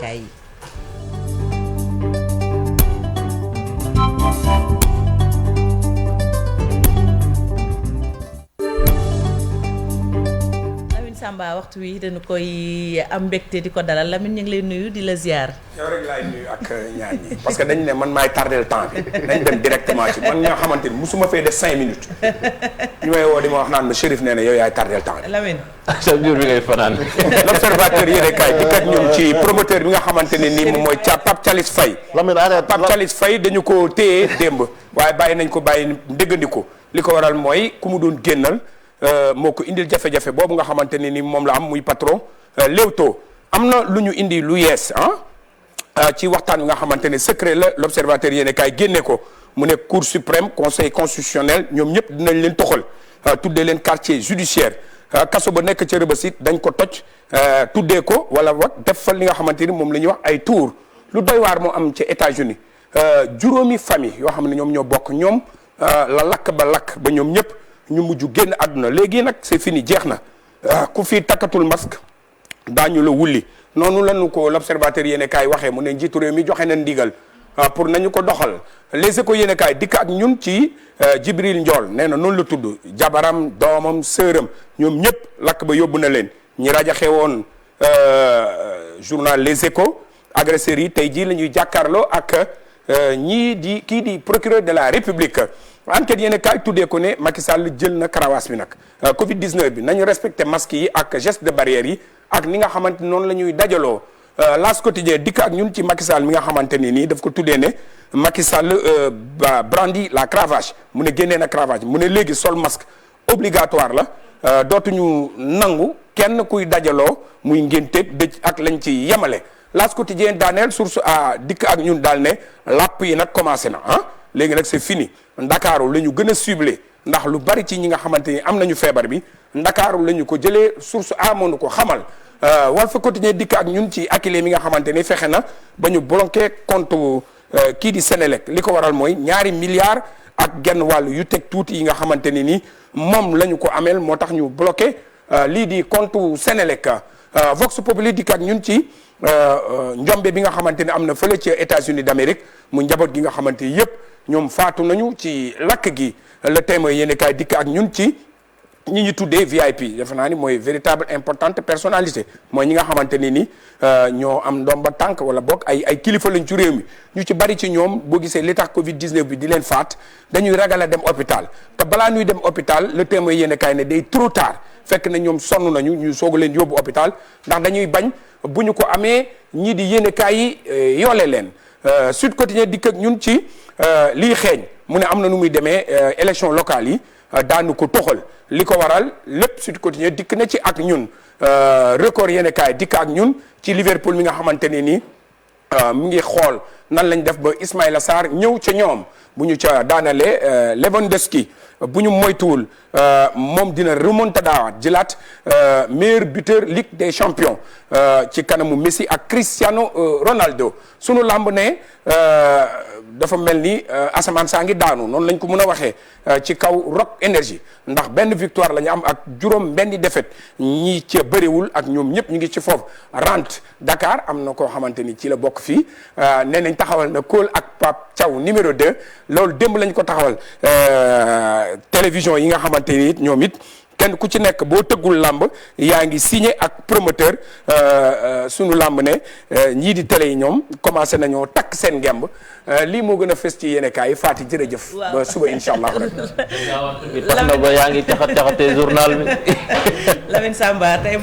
yéenekaay yi. Samba waxtu wi dañu koy am mbégte di ko dalal Lamine ñu ngi lay nuyu di la ziar. yow rek laay nuyu ak ñaar ñi parce que dañu ne man maay tardel temps bi nañ dem directement ci man nga xamante ni musuma fee def 5 minutes ñu may woo di ma wax naan ma Chérif nee na yow yaay tardel temps bi. Lamine. sa jour bi ngay fanaan. l'observateur yéene kaay di kat ñun ci promoteur bi nga xamante ne nii moom mooy Pape Thialis Faye. Pape Thialis Faye dañu ko téye démb waaye bàyyi nañ ko bàyyi ndëggandiku li ko waral mooy ku mu doon génnal. moo ko indil jafe-jafe boobu nga xamante ne ni moom la am muy patron Leewtoo am na lu ñu indi lu yees ci waxtaan wi nga xamante ne secret la l'observateur yéene kaay génne ko mu ne cour suprême conseil constitutionnel ñoom ñëpp dinañ leen toxal tuddee leen quartier judiciaire kaso ba nekk ca Rebeuss it dañ ko toj tuddee ko wala wat def fa li nga xamante ni moom la ñuy wax ay tour lu doy waar moo am ci États-Unis juróomi famille yoo xam ne ñoom ñoo bokk ñoom la lakk ba ñoom ñëpp ñu mujj génn àdduna léegi nag c'est fini jeex na ku fi takkatul masque daañu la wulli noonu lañu ko l'observateur yéene kaay waxee mu ne njiitu réew mi joxe na ndigal pour nañu ko doxal Les Échos yéene kaay dikk ak ñun ci Jibril Ndiol nee na noonu la tudd jabaram doomam sëram ñoom ñëpp lakk ba yóbbu na leen ñi rajaxe woon journal Les Échos agresseurs yi tey jii la ñuy jàkkaarloo ak kii di procureur de la République enquête yéen kaay tuddee ko ne Macky Sall jël na karawaas bi nag Covid 19 bi nañu respecté masque yi ak geste de barrière yi ak ni nga xamante noonu la ñuy dajaloo L'As Quotidien dikk ak ñun ci Macky Sall mi nga xamante ne nii daf ko tuddee ne Macky Sall brandi la cravache mu ne génnee na cravache mu ne léegi sol masque obligatoire la dootuñu nangu kenn kuy dajaloo muy ngénteeg dëj ak lañ ci yemale L'As Quotidien daaneel source a dikk ak ñun daal ne làpp yi nag commencé na léegi nag c'est fini ndakaaru la ñu gën a ciblé ndax lu bari ci ñi nga xamante ni am nañu feebar bi ndakaaru la ñu ko jëlee source amoon ko xamal Walf Quotidien dikk ak ñun ci Akilee mi nga xamante ni fexe na ba ñu bloqué compte kii di Sénélec li ko waral mooy 2 milliards ak genn wàll yu teg tuuti yi nga xamante ni nii moom la ñu ko ameel moo tax ñu bloqué lii di compte Sénélec Vox Populi dikk ak ñun ci njombe bi nga xamante ne am na fële ci États-Unis d'Amérique mu njaboot gi nga xamante yépp ñoom faatu nañu ci lakk gi Le Témoin yéen kaay dikk ak ñun ci ñi ñu tuddee VIP defe naa ni mooy véritable importante personnalité mooy ñi nga xamante ne ni ñoo am ndomba tànk wala boog ay kilifa lañ ci réew mi ñu ci bari ci ñoom boo gisee li tax Covid 19 bi di leen faat dañuy ragal a dem hôpital te balaa ñuy dem hôpital Le Témoin yéen kaay ne day trop tard fekk na ñoom sonn nañu ñu soog a leen yóbbu hôpital ndax dañuy bañ bu ñu ko amee ñii di yéen kaay yi yoole leen Sud Quotidien dikk ak ñun ci lii xeeñ mu ne am na nu muy demee élection locale yi daanu ko toxal li ko waral lépp Sud Quotidien dikk na ci ak ñun record yéen kaay dikk ak ñun ci Liverpool mi nga xamante ne nii mu ngi xool nan lañ def ba Ismaïla Sarr ñëw ca ñoom bu ñu ca daanalee Lewandowski bu ñu moytuwul moom dina remontada jëlaat meilleur buteur Ligue des champions ci kanamu Messi ak Cristiano Ronaldo sunu lamb ne dafa mel ni asamaan saa ngi daanu noonu lañ ko mën a waxee ci kaw Rock Énergie ndax benn victoire la ñu am ak juróom benni défaite ñii ca bëriwul ak ñoom ñëpp ñu ngi ci foofu rente Dakar am na koo xamante ni ci la bokk fii nee nañ taxawal na Kool ak Pape Thiaw numéro 2 loolu démb lañ ko taxawal télévision yi nga xamante ni ñoom it kenn ku ci nekk boo tëggul làmb yaa ngi signé ak promoteur sunu làmb ne ñii di télé yi ñoom commencé nañoo takk seen ngemb lii moo gën a fës ci yéenekaay yi Fati jërëjëf. ba suba incha allah rek. tax na ba yaa ngi caxat caxatee journal bi. Lamine Samba tey